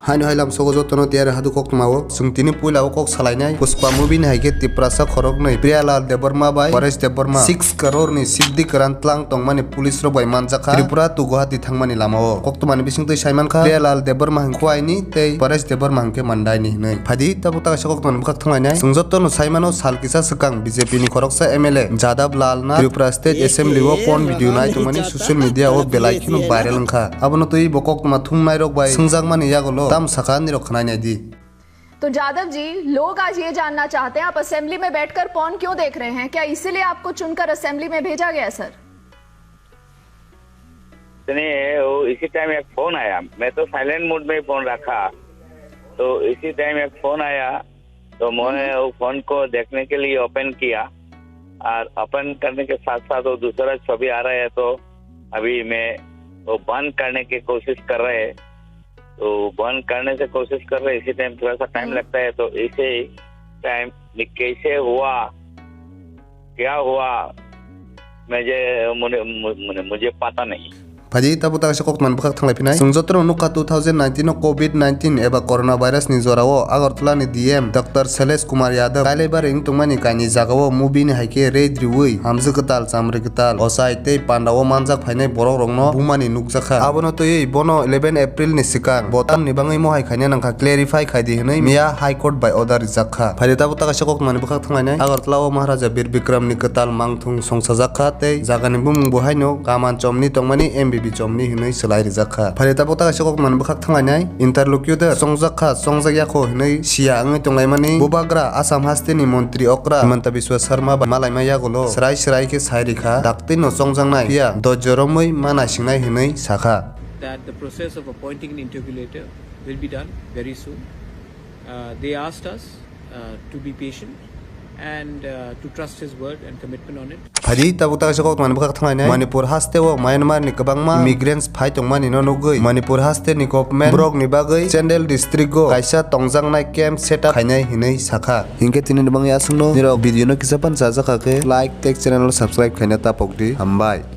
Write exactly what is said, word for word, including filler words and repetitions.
Haino hai lamsogo jotono tiyari hadu koktwmao. Chwng tini puila o kok salainai. Pushpa movie ni hai khe Tiprasa khoroknwi Priyalal Debbarma bai Paresh Debbarma six crore ni sikdi kwran tlang tongmani police rok bai manjakha Tripura to Guwahati thangmani lamao. Koktwmani bisingtwi saimankha Priyalal Debbarma hwnkhe Khowai ni tei Paresh Debbarma hwnkhe Mandai ni hwnwi. Phaidi tabuk ta kaisa koktwmani bwkhak thanglainai. Chwng jotono saimano sal kisa swkang B J P ni khoroksa M L A Jadav Lal Nath Tripura State Assembly o porn video nai tongmani social media o belai kheno viral wngkha. Abono twi bo koktwma thumnairok bai swngjakmani yagulo tamo sakha nirok khwnai naidi. तो जाधव जी, लोग आज ये जानना चाहते हैं, आप असेंबली में बैठकर पॉर्न क्यों देख रहे हैं? क्या इसीलिए आपको चुनकर असेंबली में भेजा गया, सर? नहीं, वो इसी टाइम एक फोन आया, मैं तो साइलेंट मोड में ही फोन रखा, तो इसी टाइम एक फोन आया, तो मैं वो फोन को देखने के लिए ओपन किया, और ओपन करने के साथ साथ वो दूसरा छवि आ रहा है, तो अभी मैं वो बंद करने की कोशिश कर रहे हैं। तो बंद करने से कोशिश कर रहे, इसी टाइम थोड़ा सा टाइम हम्म। लगता है, तो इसे टाइम कैसे हुआ, क्या हुआ, मुझे, मुझे, मुझे, मुझे पता नहीं। Phaidi tabuk ta kaisa koktwmani bwkhak thanglaiphinai. Chwng jotono nukha two thousand nineteen o covid nineteen eba corona virus ni jorao Agartala ni D M Doctor Sailesh Kumar Yadav Kailaibari wng tongmani kainwi jagao movie ni hai khe raid riwi hamjwk kwtal, chamri kwtal, ochai tei pandao manjak phainai borok rokno bumani nukjakha. Abono twiwi bono eleven April ni swkang bo tamni bagwi mohai khaina nangkha clarify khaidi hwnwi miya High Court bai order rijakkha. Phaidi tabuk ta kaisa koktwmani bwkhak thanglainai. Agartala o Maharaja Bir Bikram ni kwtal mangthung songchajakha tei jagani bumung bo haino Kaman Chomni tongmani M B B Chomni hwnwi swlai rijakkha. Phaidi tabuk ta kaisa koktwmani bwkhak thanglainai. Interlocutor chongjakha, chongjak yakho hwnwi siya wngwi tonglaimani bubagra Assam hasteni montri okra Himanta Biswa Sarma bai malaima yagulo swrai swrai khe sai rikha, daktino chongjaknai phiya dojjo romwi ma naisingnai hwnwi sakha. That the process of appointing an interlocutor will be done very soon. Uh, they asked us uh, to be patient and uh, to trust his word and commitment on it. Phaidi tabuk ta kaisa koktwmani bwkhak thanglainai. Manipur haste o Myanmar ni kwbangma migrants phai tongmani no nugwi Manipur haste ni government borok ni bagwi Chandel district o kaisa tongjaknai camp set up khainai hinwi sakha. Hinkhe tini ni bagwi aswkno nirok video no kisa pan chajakha khe like tei channel no subscribe khaina tapok di. Hambai.